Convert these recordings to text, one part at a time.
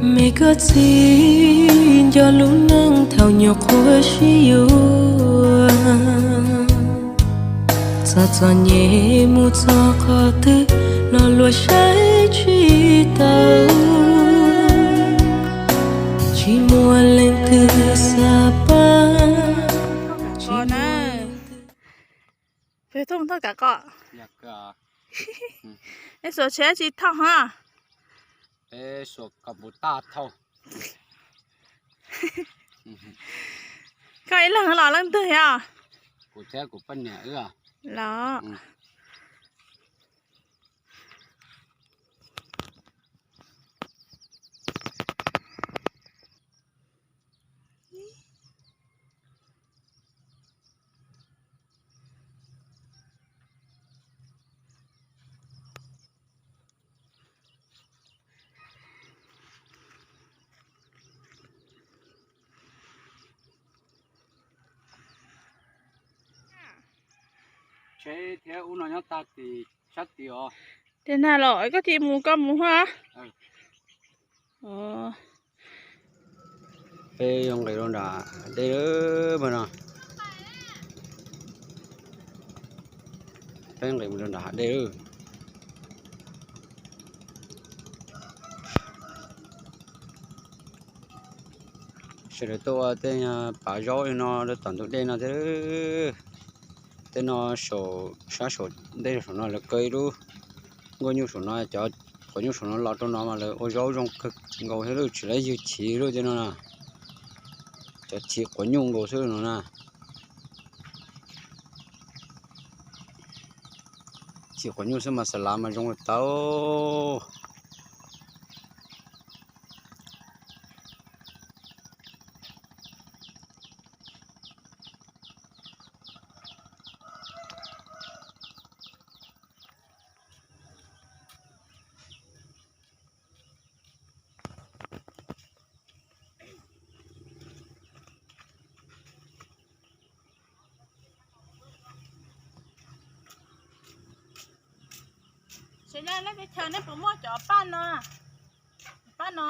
Me koj txiv nco lub neej thaum nyuam qhuav sib yuav, txom txom nyem mus txog qhov twg los luag saib tsis taus, tsis muaj leej twg xav pab. Peb tuaj mus thauj kav qos. Nej suav tsheb tsis thauj hos? Peb suav kom puv taj thauj. Koj ib leeg los leej twg yog? Kuv thiab kuv poj niam wb los. Tsheb thiab ub no nyob tag tim sab tid os. Tiag na los koj cia mus koj mus hos. Peb yuav nqis rau nram dej no. Peb nqis mus rau nram hav dej. Sawv daws tuaj ua tej pav zaub li no rau tom ntug dej no thiab. Tej no saum sab saum dej saum no lawv kaw ib lub nkuaj nyuj saum no, cov quav nyuj saum no los rau no mas lawv ua zaub zoo kawg nkaus thiab, tsis laib ywg chiv lawm tej no na. Cov chiv quav nyuj nkaus xwb no na. Chiv quav nyuj xwb mas xav lav mas zoo li tau. Sawv daws, nej teb chaws nej puas muaj cov paj no? Paj no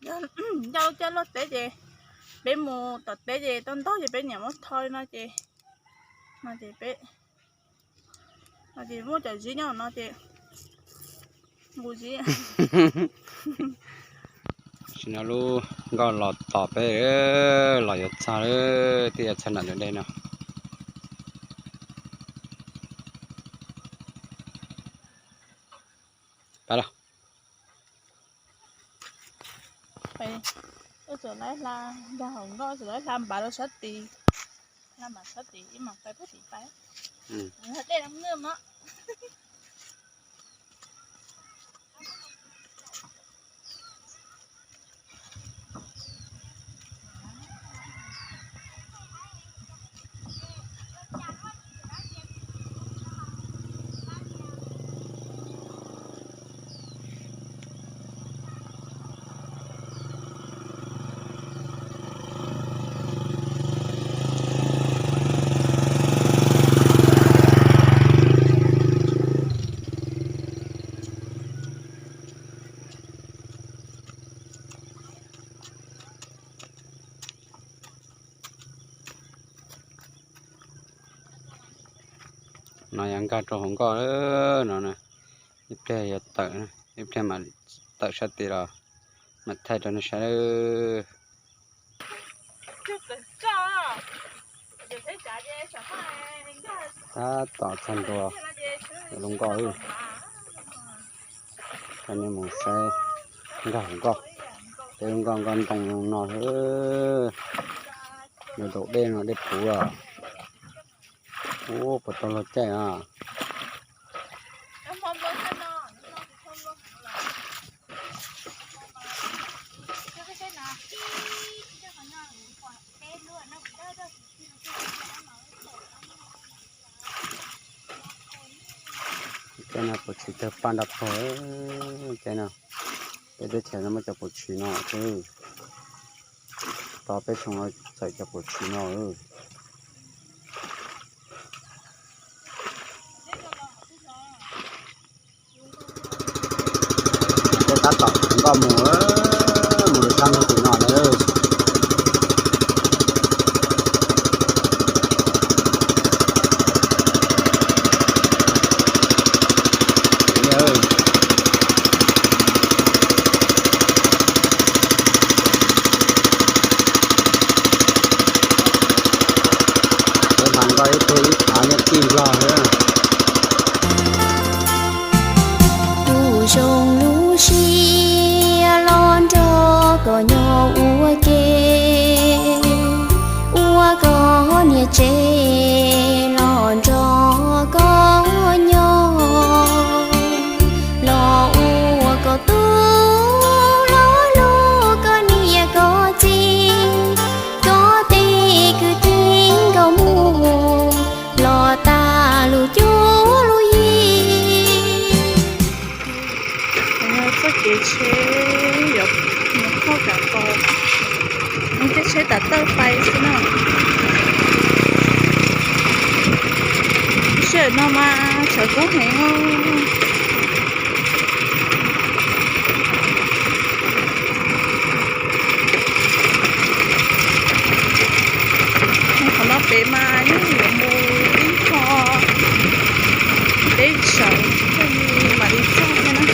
yog coj luaj teb ces peb mus tom teb ces tau ntog ces peb niam muab tho li no ces, no ces peb, no ces muaj cov zib nyob no ces mus zib. Tam sim no lub nkoj los tom peb, los yuav txog lawm, twb yuav txog nram ntug dej no. Pab los. Ua txawm lawv hla nkag hauv nkoj, txawm lawv hla npav rau sab tid, hla npav sab tid ib mam pais puag tid pais. Dej no. No yog nkag rau hauv nkoj no, ib pliag yuav tawm, ib pliag mam tawm sab tid los mam thaij rau nej saib. Tab tom txog ntua lub nkoj, coj nej mus saib nkag hauv nkoj. Peb lub nkoj nkoj ntoo no, nws daus dej no dej puv os. Ub, puas tau luag caij na. Caij no puas tshis tawg paj nrog pog, caij no. Peb teb chaws no muaj cov puas tshis no xwb. Tau peb xyoo no txawm cov puas tshis no. Peb tab tom nkoj mus, Tus zoo lub siab los nrog koj nyob ua ke, ua koj niam tsev los nrog koj nyob, los ua koj tub, los hlub koj niam koj txiv, koj tej kwv tij nkauj muam los tag lub cuab lub yig. Txoj kev tsheb yuav mus thauj kav qos, mus caij tsheb tam tawj pais xwb na. Sij hawm no mas sawv kub heev. Qhov no pem mas yeej yuav mus ib qho teb chaws thiaj li mam li txog thiab na.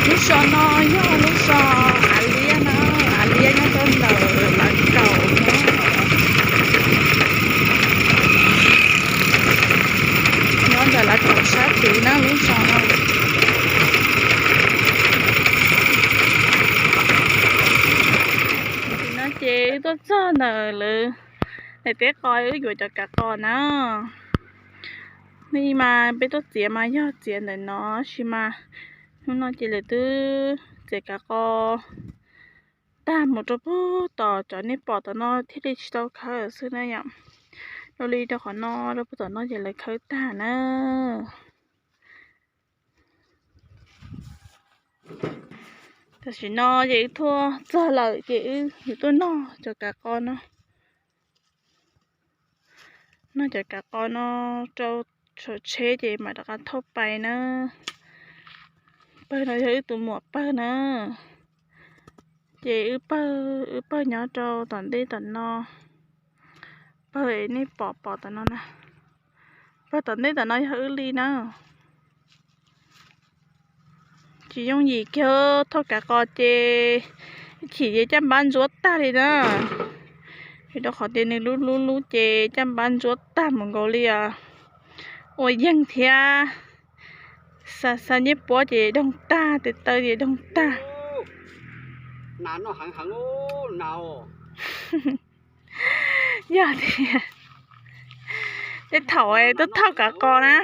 Lub zos no yog lub zos Av Liab na, Av Liab nyob rau ntawm Lav Kaum no. Nyob ntawm Lav Kaum sab tid na lub zos no. Tam sim no ces wb tuaj txog ntawm lawv daim teb qos wb yuav cov kav qos na. Nej mas peb tuaj txiav mas yog txiav ntawm no, tab sis mas hnub no ces lawv twb txiav kav qos tag mus rau puag tom cov nej pom tom no thiaj li tsis tau khawb xwb na yom. Rau li rau qhov no rau puag tom no ces lawv khawb tag na. Tam sim no ces wb tuaj txog lawm ces wb yuav tuaj noj cov kav qos no. Noj cov kav qos no rau saum tsheb ces mam rov qab thauj pais na. Pawg no yog wb tus muam pawg na. Ces wb pawg, wb pawg nyob rau tom ntej tom no. Pawg nej pom pom tom no na. Pawg tom ntej tom no yog wb li na. Tsis yooj yim kiag, thauj kav qos ces ib chim ces caj npab ntsuab tag li na. Vim rau qhov tias nws lub lub lub ces caj npab ntsuab tag mus nkaus li os. Ua yeeg thiab, xa xa nyiaj puab ces doog tag, tes taw ces doog tag. Yog tias tej thaum tuaj thauj kav qos na,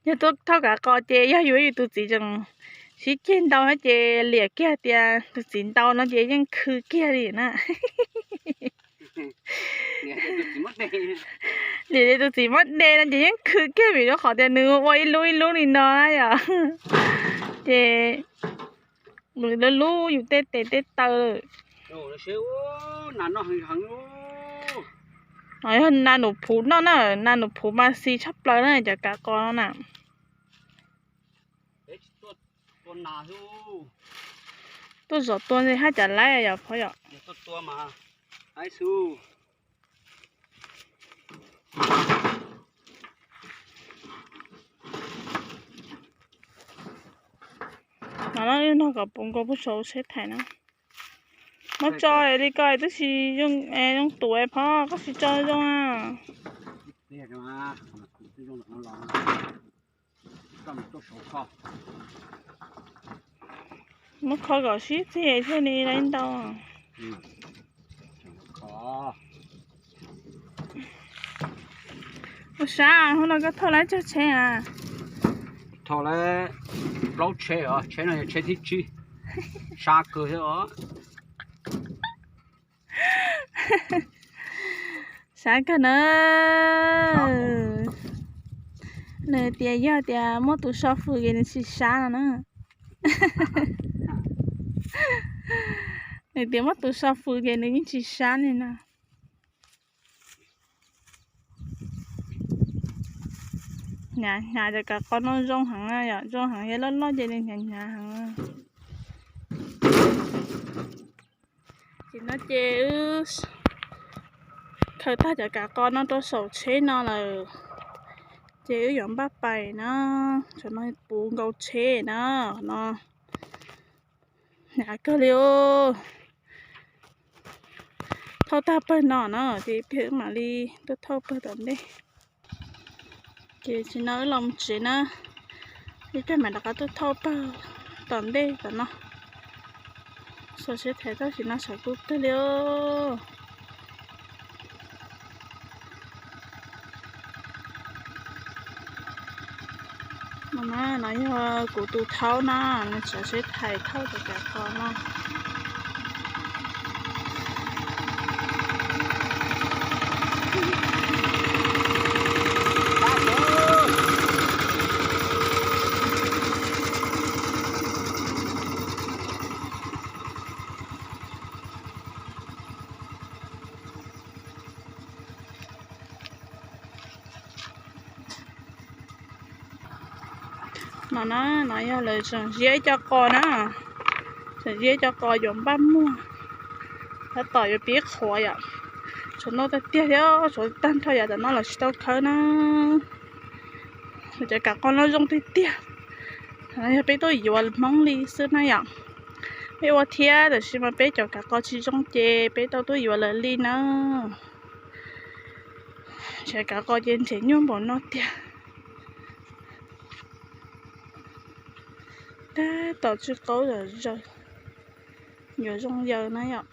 yog tuaj thauj kav qos ces yog yus yus tus txiv tseem sib ceg ntau ces liam kiag tias tus txiv ntau no ces yeej khw kiag li na. Liam tias tus txiv muab de no ces yeej khw kiag vim rau qhov tias nws ua ib lub ib lub li no na yom. Ces lub lub yus tej tes tej taw. Yog nas num phuv noj na, nas num phuv mas xis tshaj plaws na cov kav qos no na. Tuaj zov tua haj cas laib yom phauj yom. Mas no wb noj kom puv nkaus puag saum tsheb thaiv na. Muab tso li ko twb tsis zoo, zoo tuav phauj, koj tsis tso zoo na. Muab kho kom sib txig thiaj li laib ntau. Ua sab, hnub no koj thauj laib tsawg tsheb a? Thauj laib plaub tsheb os, tsheb no yog tsheb thib tsib. Sab kawg thiab os. Sab kawg na. Nws tias yog tias muaj tus so fws ces nws tsis sab no na. Nws tias muaj tus so fws ces nws yeej tsis sab li no. Hnyav hnyav cov kav qos no zoo heev, zoo heev, yog loj loj ces nws hnyav hnyav heev. Ces no ces wb khaws tag cov kav qos no rau saum tsheb no lawm, ces wb yuav npaj pais na. Tsam no puv nkaus tsheb na no. Hnyav kawg li os. Thauj tag pawg no na ces wb mam li tuaj thauj pawg tom ntej. Ces tam sim no wb los mus tsev na, ib pliag mam rov qab tuaj thauj pawg tom ntej tom no. Xyov seb thaum tam sim no sawv kub kawg li os. No na, no yog kuv tus thaub na, nws tseem seb thais thauj cov kav qos no. No na, no yog lawv tseem ziab ib co qos na, tseem ziab ib co qos yuav npaj muag, tab tom yuav pib qhuav yom. Tshuav noj tiag tiag thiab, tshuav tag nrho yav tom no los tsis tau khawb na. Cov kav qos no zoo tiag tiag. Yog peb tuaj yuav Hmoob li xwb na yom. Peb ua thiab tab sis mas peb cov kav qos tsis zoo ces peb tau tuaj yuav lawv li na. Tsev kav qos ces nrhiav nyuaj npaum no tiag. Tab tom tsw qaub zom zaws, yuav zoo yawg na yom.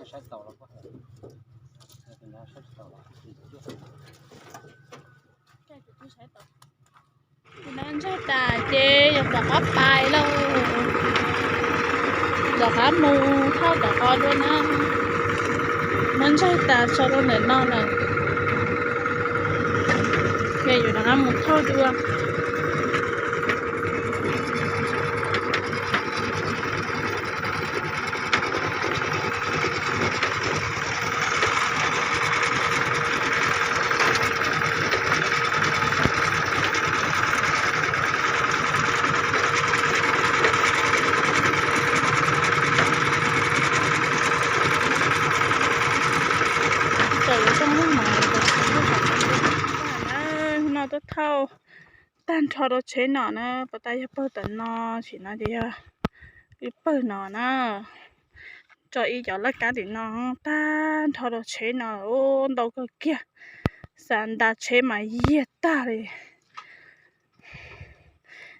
Saib taus los, saib tsis taus los. Ntsaig tas ces yog rov qab pais lauj. Rov qab mus thauj tom qos dua na. Muab ntsaig tas tso rau ntawm no lawm. Ces yuav rov qab mus thauj dua. Hnub no tuaj thauj tag nrho rau tsheb no na, puas tas yog pawg tom no, sim no ces yog ib pawg no na. Tso ib cov laj kab tim no tag nrho rau tsheb no, ntau kawg kiag, xa nta tsheb mas yiag tag li.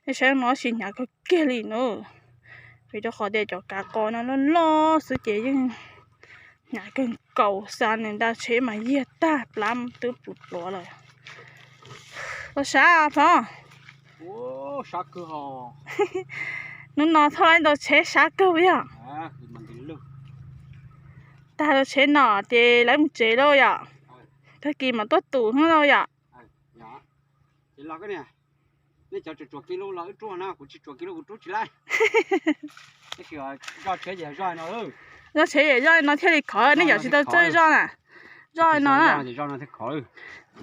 Nej saib no tsis hnyav kawg kiag li na. Vim rau qhov tias cov kav qos no loj loj xwb ces yeej hnyav kawg nkaus, xa nws nta tsheb mas yiag tag, plab twb puv pluav lawm. Los sab os. Hnub no thauj ntau tsheb sab kawg yog. Tag rau tsheb no ces lawv mus tsev lauj yom. Tag kis mam tuaj tus hnub lauj yom. Zoj tsheb yam zoj no thiaj li khov, nej cov tsis tau txawj zoj na. Zoj no na.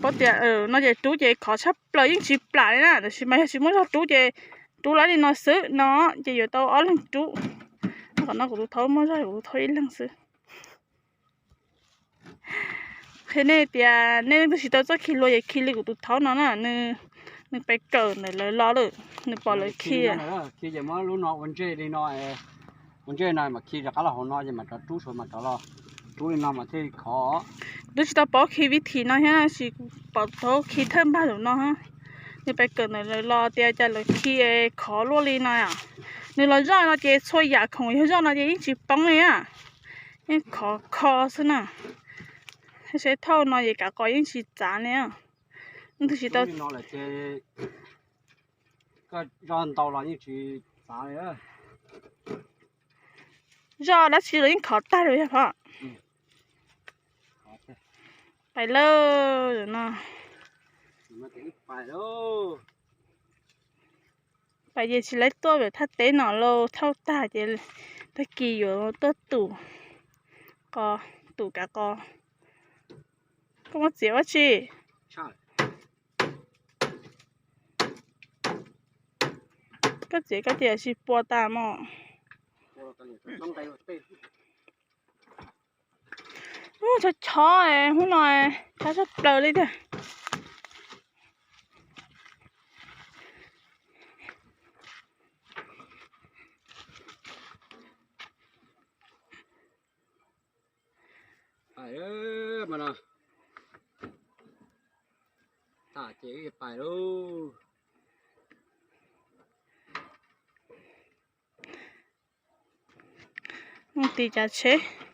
Paub tias no ces rub ces khov tshaj plaws yeej tsis plam li na, tab sis mas yog tsis muaj zog rub ces rub lawv li no xwb no ces yuav tau ob leeg rub. Qhov no kuv tus thaub muaj zog, kuv tus thaub ib leeg xwb. Qhia nej tias nej leej twg tsis tau txawj khi hlua ces khi li kuv tus thaub no na, nws pes kawm ntawm lawv los lawm, nws pom lawv khi. Khi ces muab lub no ua ntsej li no, ua ntsej no mas khi rov qab los hauv no ces mam rov rub saud mas rov los rub li no mas thiaj khov. Twb tsis tau paub khi vib thim no thiab, tab sis kuv pom thaub khi thawj npag tus no. Nws pes kawm ntawm lawv los tias cas lawv khi khov luaj li no. Nws los zoj no ces txhua yam khoom yog zoj no ces yeej tsis poob li na. Yeej khov kho xwb na. Seb thauj no ces kav qos yeej tsis txav li. Ntug tsis tau. Koj zog ntau los yeej tsis txav li. Zog dab tsi los yeej khov tag li yog phom. Pais lawm no. Pais ces tsis laib tuaj pem thaj teb no lauj, thauj tag ces tag kis yuav tuaj tum qos, tum kav qos. Koj muab txiav ua tsi? Koj txiav koj tias tsis pua tas mos. Ub, chob chob hnub no, chob tshaj plaws li tiag. Pais mas no, tas ces wb pais lauj. Mus tim cav tsheb.